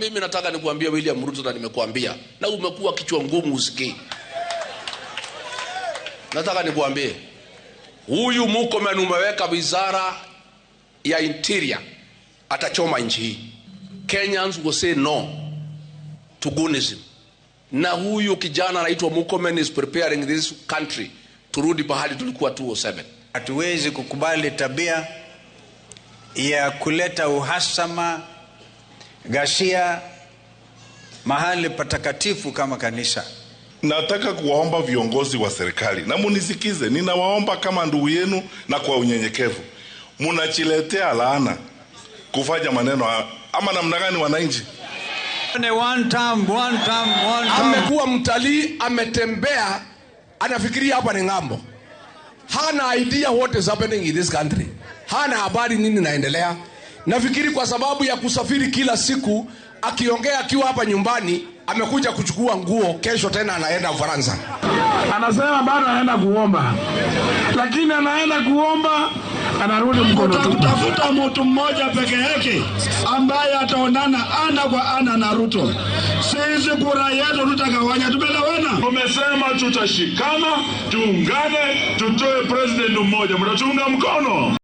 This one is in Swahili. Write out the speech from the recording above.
Mimi nataka nikuambie William Ruto, na nimekuambia na umekuwa kichwa ngumu usikii. Nataka nikuambie huyu Murkomen umeweka wizara ya interior, atachoma nchi hii. Kenyans will say no to Gunism. Na huyu kijana anaitwa Murkomen is preparing this country turudi pahali tulikuwa 2007. Hatuwezi kukubali tabia ya kuleta uhasama, ghasia mahali patakatifu kama kanisa. Nataka kuwaomba viongozi wa serikali na munisikize, ninawaomba kama ndugu yenu na kwa unyenyekevu, munachiletea laana kufanya maneno ama namna gani, wananchi? One term, one term, one term. Amekuwa mtalii, ametembea, anafikiria hapa ni ng'ambo. Hana idea what is happening in this country. Hana habari nini naendelea. Nafikiri kwa sababu ya kusafiri kila siku, akiongea akiwa hapa nyumbani, amekuja kuchukua nguo, kesho tena anaenda Ufaransa. Anasema bado anaenda kuomba, lakini anaenda kuomba anarudi mkono tupu. Tafuta mtu mmoja peke yake ambaye ataonana ana kwa ana na Ruto. Sisi kura yetu tutagawanya, tumegawana. Tumesema tutashikana, tuungane, tutoe president mmoja. Mtatuunga mkono?